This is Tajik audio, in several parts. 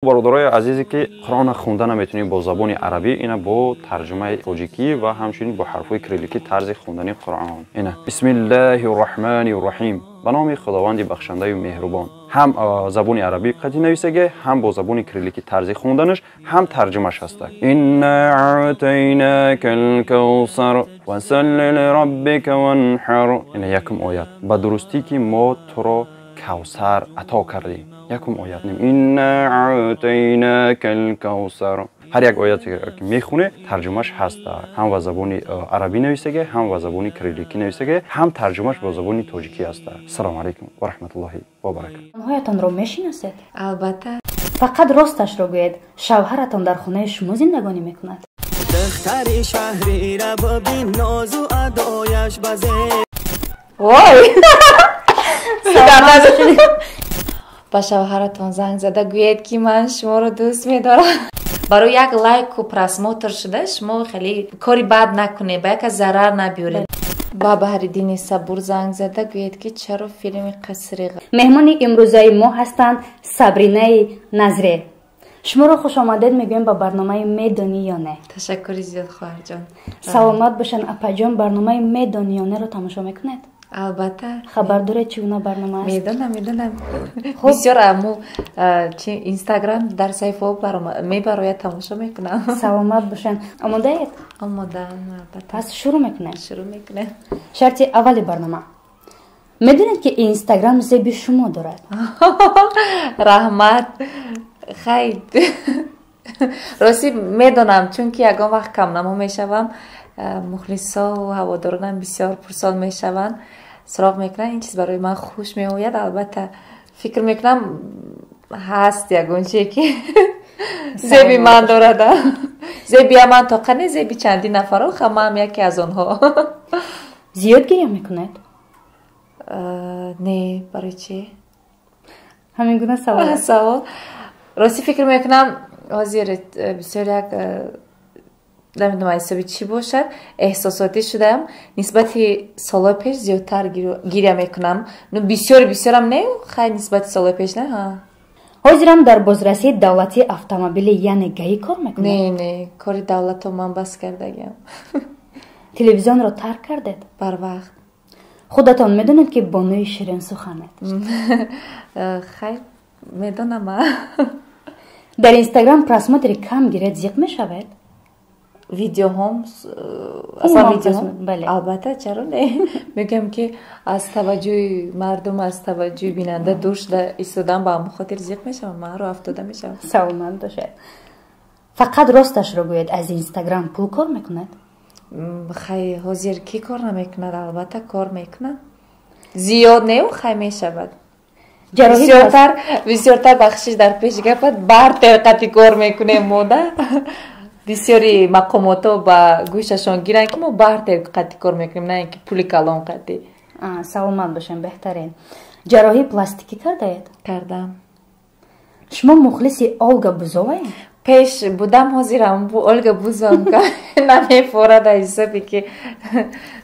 Бародарои азизе, ки Қуръонро хонда наметавонед бо забони арабӣ, ина бо тарҷумаи тоҷикӣ ва ҳамчунин бо ҳарфҳои кирилликӣ тарзи хондани Қуръон. Ина: Бисмиллаҳи рраҳмани рраҳим, ба номи Худованди бахшандаю меҳрубон. Ҳам забони арабӣ қатӣ нависаге, ҳам бо забони кирилликӣ тарзи хонданаш, ҳам тарҷумаш ҳаста. Инна аътайнака лкавсар фасалли лираббика ванҳар. Ина якум оят: ба дурустӣ, ки мо туро Кавсар ато кардем. Якум оят: Инна аътайнака лкавсар. Ҳар як ояте ки мехоне, тарҷумаш ҳаста. Ҳам ба забони арабӣ нависаге, ҳам ба забони кирилликӣ нависаге, ҳам тарҷумаш бо забони тоҷикӣ ҳаста. Ассалому алайкум ва раҳматуллоҳи ва баракату. Онҳоятонро мешиносед? Албатта. Фақат росташро гӯед: шавҳаратон дар хонаи шумо зиндагонӣ мекунад? Духтари шаҳрира бибин, нозу адояш базе. Вой, ба шавҳаратон занг зада гӯед, ки ман шуморо дӯст медорам. Барои як лайку просмотр шуда, шумо хеле кори бад накунед, ба яка зарар набиёред. Ба Баҳриддини Сабур занг зада гӯед, ки чаро филми қасри Меҳмони имрӯзаи мо ҳастанд Сабринаи Назре. Шуморо хушомадед мегӯем ба барномаи «Медонӣ ё не». Ташаккури зиёд, хоҳарҷон. Саломат бошанд, апаҷон. Барномаи «Медонӣ ё не»-ро тамошо мекунед? Албатта. Хабар доред, чӣ гуна барнома аст? Медонам, медонам. Бисёр аму чи Инстаграм дар саҳифаҳо мебарояд, тамошо мекунам. Саломат бошанд. Омодаед? Омодаам, албатта. Пас шурӯъ мекунем. Шурӯъ мекунем. Шарти аввали барнома: медонед, ки Инстаграм зеби шумо дорад? Раҳмат. Хай, ростӣ медонам, чунки ягон вақт камнамо мешавам, мухлисову ҳаводоронам бисёр пурсон мешаванд, суроғ мекунанд. Ин чиз барои ман хуш меояд. Албатта, фикр мекунам, ҳаст ягон чие, ки зеби ман дорад. Зебия ман тоқа не, зеби чандин нафаро, хамаам яке аз онҳо. Зиёд гиря мекунед? Не, барои чӣ? Ҳамин гуна савол. Савол. Ростӣ, фикр мекунам, ҳозир бисёр як, намедонам, ҳисоби чӣ бошад, эҳсосотӣ шудаам. Нисбати солҳои пеш зиёдтар гиря мекунам. Ну, бисёр бисёрам не, хай, нисбати солҳои пеш не. Ҳозирам дар бозрасии давлатии автомобили, яъне ГАИ, кор мекунед? Не, не, кори давлатро ман бас кардагиам. Телевизионро тарк кардед? Барвақт. Худатон медонед, ки бонуи ширинсуханед? Хай, медонам. Дар Инстаграм просмотри кам гиред, зиқ мешавед? Видеоҳом, аслан видеоҳом, албатта, чаро не? Мегӯям, ки аз таваҷҷӯҳи мардум, аз таваҷҷӯҳи бинанда дур шуда истодам, ба ҳамон хотир зиқ мешавам, ман рӯ афтода мешавам. Саломат бошед. Фақат росташро гӯед: аз Инстаграм пул кор мекунад? Хай, ҳозир кӣ кор намекунад? Албатта, кор мекунад. Зиёд неу, хай, мешавад. Бисёртар, бисёртар, бахшиш дар пеши гапат, бартер қати кор мекунем мо да. Бисёри мақомотҳо ба гӯшашон гиранд, ки мо бартер қати кор мекунем, на ин ки пули калон қати. Саломат бошем, беҳтарин. Ҷарроҳии пластикӣ кардаед? Кардам. Шумо мухлиси Олга Бузоваед? Пеш будам, ҳозирам Ольга Бузовам намефорад, ҳисобе ки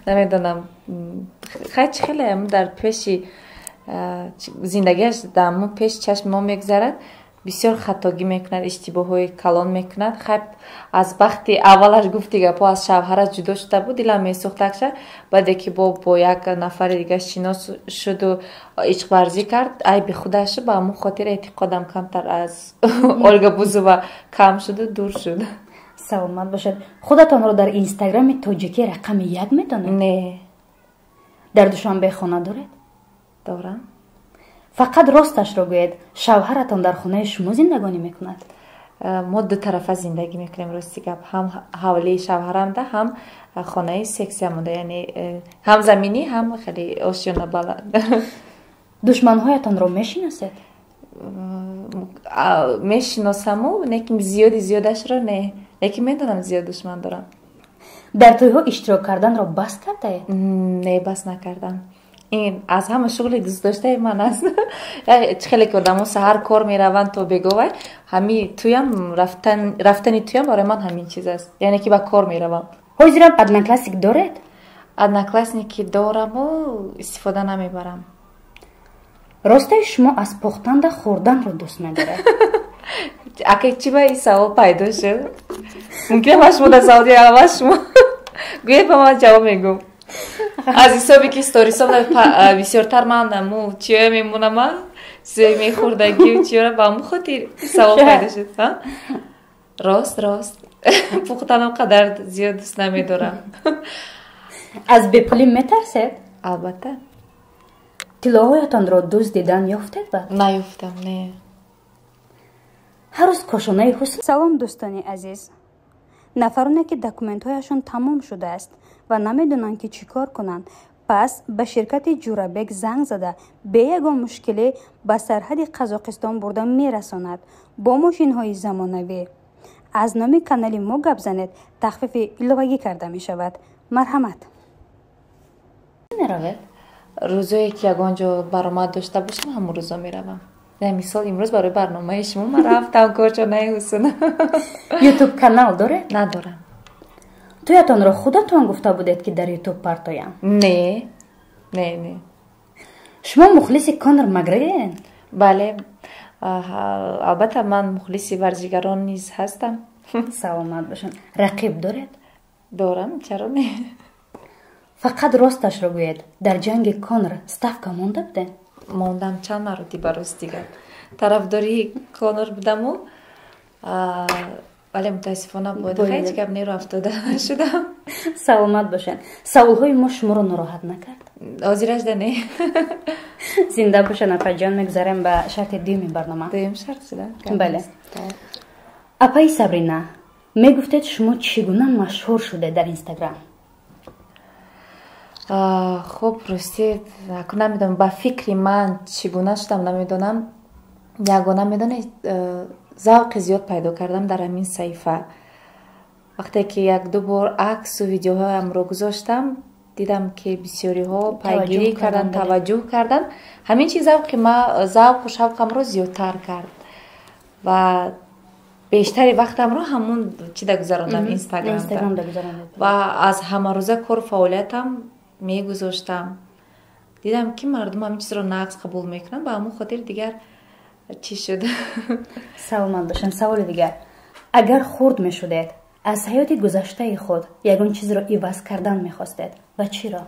намедонам, хай, чӣ хеле дар пеши зиндагиаш дар пеши чашми мо мегузарад, бисёр хатогӣ мекунад, иштибоҳҳои калон мекунад. Хай, аз бахти аввалаш, гуфти гапҳо, аз шавҳараш ҷудо шуда буд, дилам месӯхтакша. Баъде ки бо як нафари дига шинос шуду ишқварзӣ кард, айби худаш, ба ҳамон хотир эътиқодам камтар аз Ольга Бузова кам шуду дур шуд. Саломат бошед. Худатонро дар Инстаграми тоҷикӣ рақами як медонед? Не. Дар Душанбе хона доред? Дорам. Фақат росташро гӯед: шавҳаратон дар хонаи шумо зиндагонӣ мекунад? Мо дутарафа зиндагӣ мекунем, рости гап. Ҳам ҳавлии шавҳарамда, ҳам хонаи сексиямонда, яъне ҳам заминӣ, ҳам хеле ошёна баланд. Душманҳоятонро мешиносед? Мешиносаму, лекин зиёди зиёдашро не, лекин медонам, зиёд душман дорам. Дар тӯйҳо иштирок карданро бас кардаед? Не, бас накардам. Ин аз ҳама шуғли дӯстдоштаи ман аст. Чӣ хеле ки одамо саҳар кор мераванд то беговай, ҳами туям рафтани туям барои ман ҳамин чиз аст, яъне ки ба кор меравам. Ҳозирам Одноклассник доред? Одноклассники дораму, истифода намебарам. Ростаи, шумо аз пухтанда хӯрданро дӯст медоред? Ака, чӣ ба ин савол пайдо шуд? Мумкин ман шумо да савол диҳам, аввал шумо гӯед, ба ман ҷавоб мегӯм. Аз ҳисобе ки сторисом бисёртар ман му чиё мемонама, чизое мехӯрдагию чиёра, ба ҳамун хотир савол пайдо шуд. Рост, рост, пухтанам қадар зиёд дӯст намедорам. Аз бепулӣ метарсед? Албатта. Тиллоҳоятонро дуздидан ёфтед баъд? Наёфтам, не. Ҳар рӯз кошонаи ҳусн. Салом, дӯстони азиз! Нафароне, ки документҳояшон тамом шудааст ва намедонанд, ки чӣ кор кунанд, пас ба ширкати Ҷурабек занг зада, бе ягон мушкилӣ ба сарҳади Қазоқистон бурда мерасонад бо мошинҳои замонавӣ. Аз номи канали мо гап занед, тахфифи иловагӣ карда мешавад. Марҳамат. Меравед? Рӯзое ки ягон ҷо баромад дошта бошам, ҳамон рӯзо меравам. Мисол, имрӯз барои барномаи шумо ман рафтам кошонаи ҳусн. Ютуб канал доред? Надорам. Туятонро худатон гуфта будед, ки дар Ютуб партоям? Не, не, не. Шумо мухлиси Конор Макгрегорен? Бале, албатта, ман мухлиси варзигарон низ ҳастам. Саломат бошанд. Рақиб доред? Дорам, чаро не. Фақат росташро гӯед, дар ҷанги Конор ставка монда будед? Мондам чанд маротиба. Рости гап, тарафдори Конор будаму, вале мутаассифона бояд ҳеҷ гап неро афтода нашудам. Саломат бошед. Саволҳои мо шуморо нороҳат накард? Ҳозиражда не. Зинда бошед, апаҷон. Мегузарем ба шарти дуюми барнома. Дуюм шарт шуда? Бале. Апаи Сабрина, мегуфтед, шумо чӣ гуна машҳур шудед дар Инстаграм? Хуб, ростӣ, акун намедонам, ба фикри ман чӣ гуна шудам, намедонам. Ягона медонед, завқи зиёд пайдо кардам дар ҳамин саҳифа. Вақте ки якду бор аксу видеоҳоямро гузоштам, дидам, ки бисёриҳо пайгирӣ карданд, таваҷҷӯҳ карданд. Ҳамин чиз завқи завқу шавқамро зиёдтар кард ва бештари вақтамро ҳамун чида гузарондам, Инстаграмда, ва аз ҳамарӯза кору фаъолиятам мегузоштам. Дидам, ки мардум ҳамин чизро нағз қабул мекунанд, ба ҳамон хотир дигар чӣ шуд. Саломат бошанд. Саволи дигар: агар хурд мешудед, аз ҳаёти гузаштаи худ ягон чизро иваз кардан мехостед ва чиро?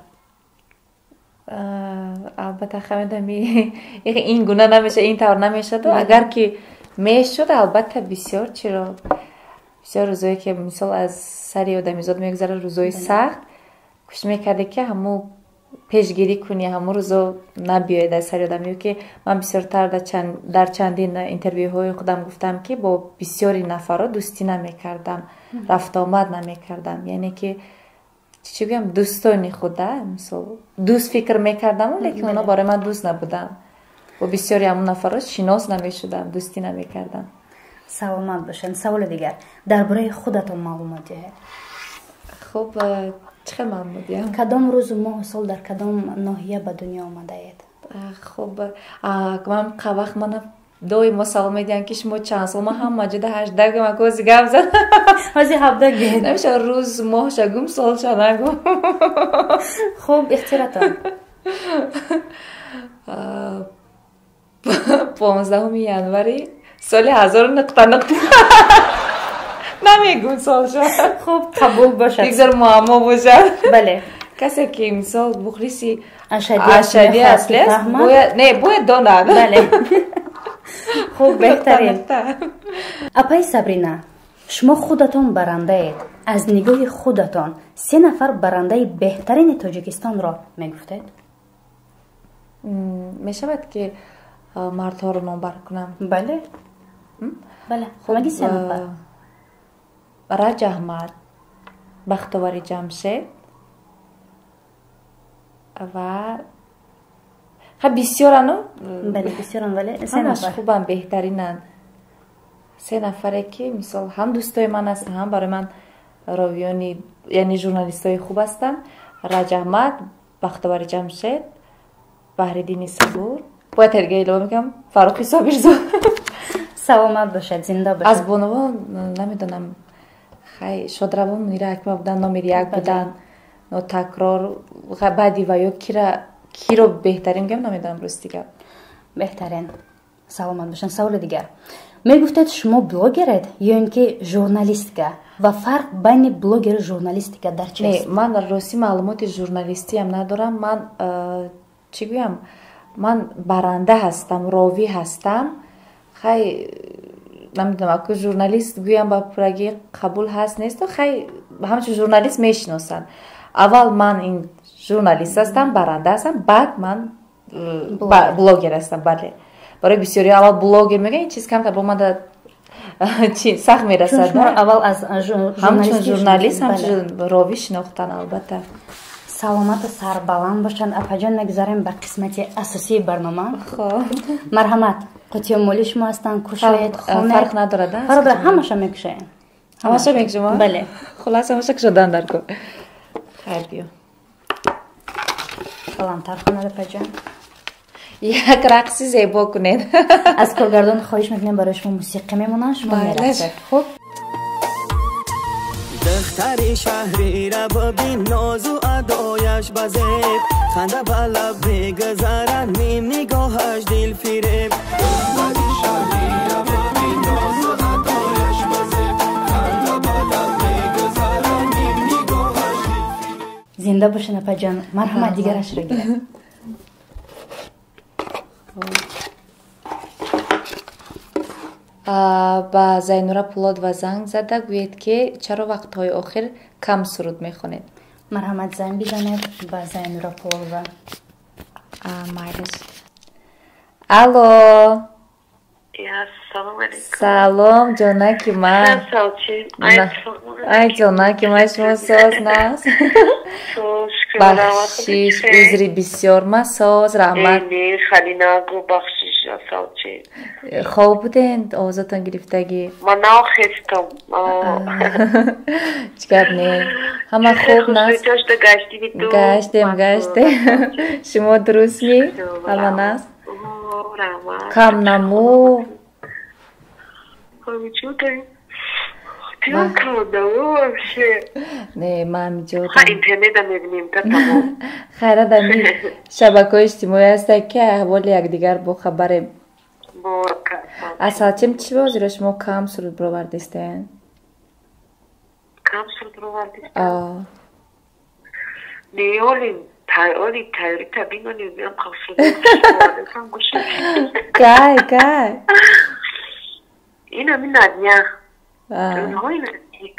Албатта, хамедам, ин гуна намеша, ин тавр намешаду. Агар ки мешуд, албатта, бисёр чиро, бисёр рӯзое ки, мисол, аз сари одамизод мегузарад, рӯзои сахт, кӯшиш мекарде, ки ҳамун пешгирӣ кунӣ, ҳамун рӯзо набиёяд аз сари одам. Ё ки ман бисёртар дар чандин интервюҳои худам гуфтам, ки бо бисёри нафарро дӯстӣ намекардам, рафтуомад намекардам, яъне ки чӣ гӯям, дӯстони худа, мисол, дӯст фикр мекардаму, лекин онҳо барои ман дӯст набуданд. Бо бисёри ҳамун нафарро шинос намешудам, дӯстӣ намекардам. Саломат бошед. Саволи дигар: дар бораи худатон маълумот диҳед. Хуб, чӣ хел маълумот диҳам? Кадом рӯзу моҳу сол, дар кадом ноҳия ба дунё омадаед? Хуб, ман вақт мана доимо савол медиҳам, ки шумо чанд сол. Ман ҳама ҷода 18 гӯм, акози гап зад. Ҳози 17 гӯед. Намеша, рӯз моҳша гум, солша нагум. Хуб, ихтиёратон. 15-уми январи соли ҳазору нуқта нуқта, намегум солша. Хуб, қабул бошад. Бигзор муаммо бошад. Бале. Касе ки, мисол, мухлиси Ашади асли аст, не, бояд донад. Бале, хуб, беҳтарин. Апаи Сабрина, шумо худатон барандаед. Аз нигоҳи худатон се нафар барандаи беҳтарини Тоҷикистонро мегуфтед? Мешавад, ки мардҳоро номбар кунам? Бале, бале, ҳамагӣ се нафар. Раҷ Аҳмад, Бахтовари Ҷамшед ва ха, бисёрану. Бале, бисёран, вале се ҳамаш нафар. Хубам, беҳтаринанд. Се нафаре, ки, мисол, ҳам дӯстои ман ҳастанд, ҳам барои ман ровиёни, яъне журналистои хуб ҳастанд: Раҷ Аҳмад, Бахтовари Ҷамшед, Баҳриддини Сабур. Бояд дига илова мекунам, Фаррухи Собирзод. Саломат бошад, зинда бошад. Аз бонувон намедонам, хай, шодравон Мунира Ҳакимова буданд, номери як буданд, нотакрор. Баъди ваё киро беҳтарин гӯям, намедонам, рости гап. Беҳтарин, саломат бошанд. Саволи дигар: Мегуфтед, шумо блогеред ё ин ки журналистика? Ва фарқ байни блогеру журналистика дар чист? Не, ман ростӣ маълумоти журналистиам надорам. Ман чӣ гӯям, ман баранда ҳастам, ровӣ ҳастам. Хай, намедонам, аку журналист гӯям ба пуррагӣ қабул ҳаст несту, хай ҳамчун журналист мешиносанд. Аввал ман ин журналист ҳастам, баранда ҳастам, баъд ман блогер ҳастам. Бале, барои бисёриҳо аввал блогер мегӯянд, ин чиз камтар бо ман сахт мерасад. Аввал аз ҳамчун журналист, ҳамчун ровӣ шинохтан, албатта. Саломату сарбаланд бошанд, апаҷон. Мегузарем ба қисмати асосии барнома. Марҳамат, қутиё моли шумо ҳастанд, кушоед, хонед. Фарқ надорад? Фарқ дорад, ҳамаша мекушоем. Ҳамаша мекушоем? Бале. Хулас, ҳамаша кушодан дар кор. Хайр, биё. Баландтар хонед, апаҷон. Як рақси зебо кунед. Аз коргардон хоҳиш мекунем, барои шумо мусиқӣ мемонанд, шумо мерақсед. Хуб. Духтари шаҳрира бибин, нозу адояш ба зеб, ханда ба лаб мегузарад, ним нигоҳаш дилфиреб. Духтари шаҳрира бибин, нозу адояш ба зеб, ханда ба лаб мегузарад, ним нигоҳаш дилфиреб. Зинда бошед, апаҷон. Марҳамат, дигарашро гиред. Ба Зайнура Пулодова занг зада гӯед, ки чаро вақтҳои охир кам суруд мехонед. Марҳамат, занг бизанед ба Зайнура Пулодова. Майлиш. Алло. Салом, ҷонаки ман. Ай, ҷонаки ман, шумо соз наст? Бахшиш, узри бисёр, ман соз, раҳмат. Хоб буден, овозатон гирифтагӣ? Ман нахестам. Чӣ гап не, ҳама хуб наст? Гаштем, гаштем. Шумо дурустми? Ҳама наст? Кам наму? Не, ман хайра, дар шабакаҳои иҷтимоӣ ҳастад, ки аҳволи якдигар бохабарем. Асалчим, чӣ бозиро шумо кам суруд бировардистен? Кам суруд бировардистем? Не, олим оли тайёрита бинонем, меам кам суруд. Кай, кай? Ина ми на днях. Рӯзҳои наздик.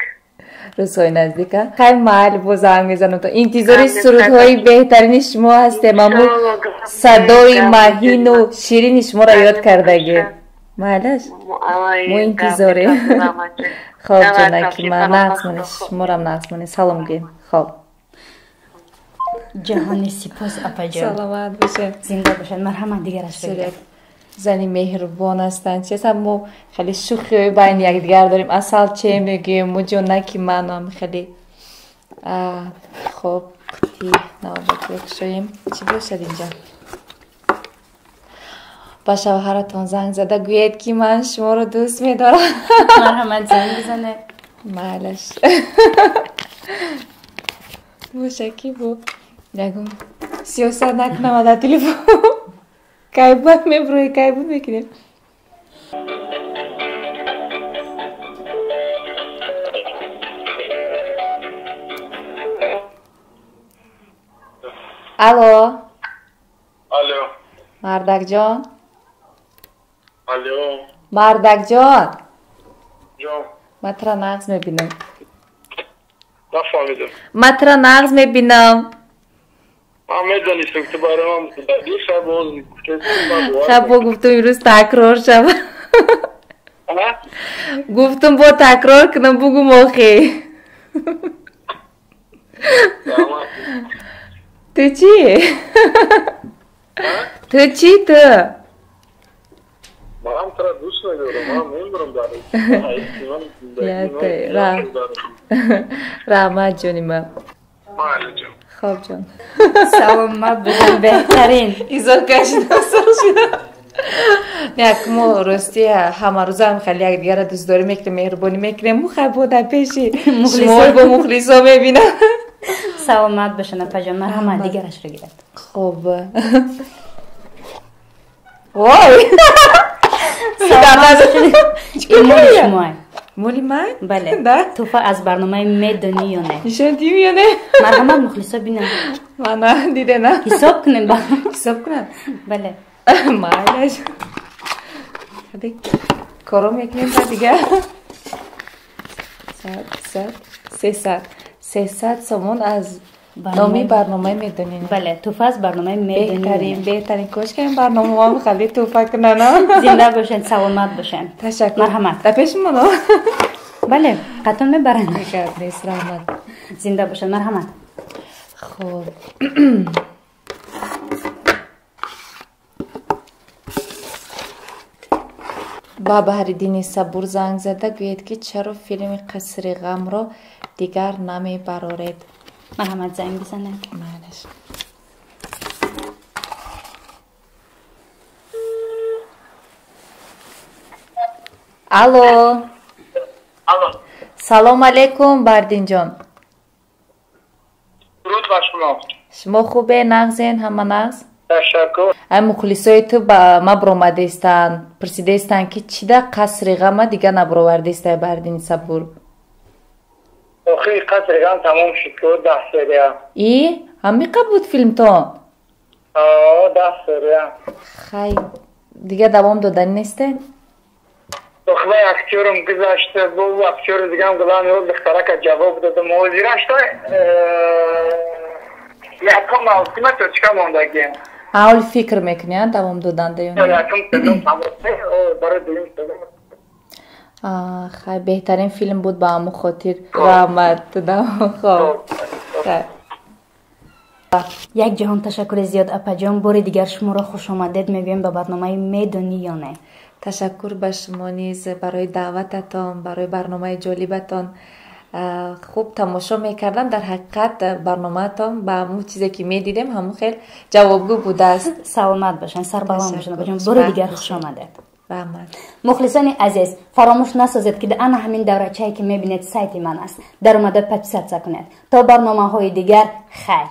Рӯзҳои наздик, а? Хай, майли, бо занг мезанам. То интизори сурудҳои беҳтарини шумо ҳастем. Аммо садои маҳину ширини шуморо ёд кардагем. Майлаш? Мо интизорем. Хоб, ҷонаки ман, нағз монед, шуморам нағз монед. Салом гӯем. Хоб. Ҷаҳони сипос, апаҷон. Саломат бошед. Зинда бошед. Марҳамат, дигарашро гиред. Зани меҳрубон ҳастанд. Чиз ҳам мо хеле шӯхиҳои байни якдигар дорем. Асал че мегӯем, мо ҷонаки манам хеле. Хоб, қути навбатиро кушоем. Чӣ бошад инҷа? Ба шавҳаратон занг зада гӯед, ки ман шуморо дӯст медорам. Марҳамат, занг бизанед. Майлаш. Боша, ки бо ягон сиёсат накунам дар телефон. Кайбак меброи, кайбуд мекунем. Алло. Алло. Мардакҷон. Алло. Мардакҷон. Ҷон. Ман туро нағз мебинам. Нафаҳмидам. Ман туро нағз мебинам. Ман медонистам, ки ту барои ман зиндагӣ шаб боз Хаб, бо гуфтум имрӯз такрор шава. Гуфтум бо такрор кунам, бугум охи. Ту чӣ? Ту чӣ ту? Ман туро дӯст медорам, ман мемирам дар Раҳмат, ҷони ман. Майли, ҷон. Хоб, ҷон. Саломат бошед, беҳтарин. Изор кашидам, сор шудам. Як мо рости ҳамарӯзаам хеле якдигарро дӯстдорӣ мекунем, меҳрубонӣ мекунем. Мо хай бо дар пеши шумо бо мухлисо мебинам. Саломат бошед, апаҷон. Марҳамат, дигарашро гиред. Хоб. Вой! Ин моли шумоа. Моли ман? Бале. Тӯҳфа аз барномаи медонӣ ё не. Нишон дим ё не? Марҳамат, мухлисо бинанд. Мана дидена. Ҳисоб кунем. Ҳисоб кунам? Бале. Майлаш. Коро мекунем ба дигар. 100, 300. 300 сомон аз номи барномаи медонӣ. Бале, тӯҳфа аз барномаи медонӣ. Беҳтарин, беҳтарин. Кошка ин барномаам хеле тӯҳфа кунанд. Зинда бошед, саломат бошед. Ташаккур. Марҳамат. Дар пеши мано? Бале, қатон мебаранд. Гап нест, раҳмат. Зинда бошед, марҳамат. Хуб. Ба Баҳриддини Сабур занг зада гӯед, ки чаро филми Қасри ғамро дигар намебароред. Марҳамат, занг бизанед. Майлаш. Алло. Алло. Салом алейкум, Баҳриддинҷон. Дуруд ба шумо. Шумо хубе, нағзен, ҳама нағз? Ташаккур. Ай мухлисои ту ба ма баромадаистанд, пурсидаистанд, ки чӣ да Қасри ғама дигар набаровардаистай Баҳриддини Сабур? Охири Қасри ғам тамом шуд, ку 10 серия. И ҳамиқа буд филмтон? 10 серия. Хай, дигар давом доданӣ несте? Охирай актёрам гузашта, бо актёри дигам главный рол духтарака ҷавоб додам. Ҳозирашта якум мавсима точка мондагием. Ҳол фикр мекунӣ, давом доданда ё не? Якум сезон тамом, барои дуюм сезон. Хай, беҳтарин филм буд ба ҳамун хотир. Раҳмат. Хоб. Як ҷаҳон ташаккури зиёд, апаҷон. Бори дигар шуморо хушомадед мегӯем ба барномаи медонӣ ё не. Ташаккур ба шумо низ барои даъвататон, барои барномаи ҷолибатон. Хуб тамошо мекардам. Дар ҳақиқат барномаатон ба ҳамун чизе ки медидем ҳамун хел ҷавобгӯ будааст. Саломат бошанд, сарбаланд бошанд, апаҷон. Бори дигар хушомадед. Раҳмат. Мухлисони азиз, фаромӯш насозед, ки ана ҳамин даврачае ки мебинед сайти ман аст. Даромада подписаться кунед. То барномаҳои дигар, хайр.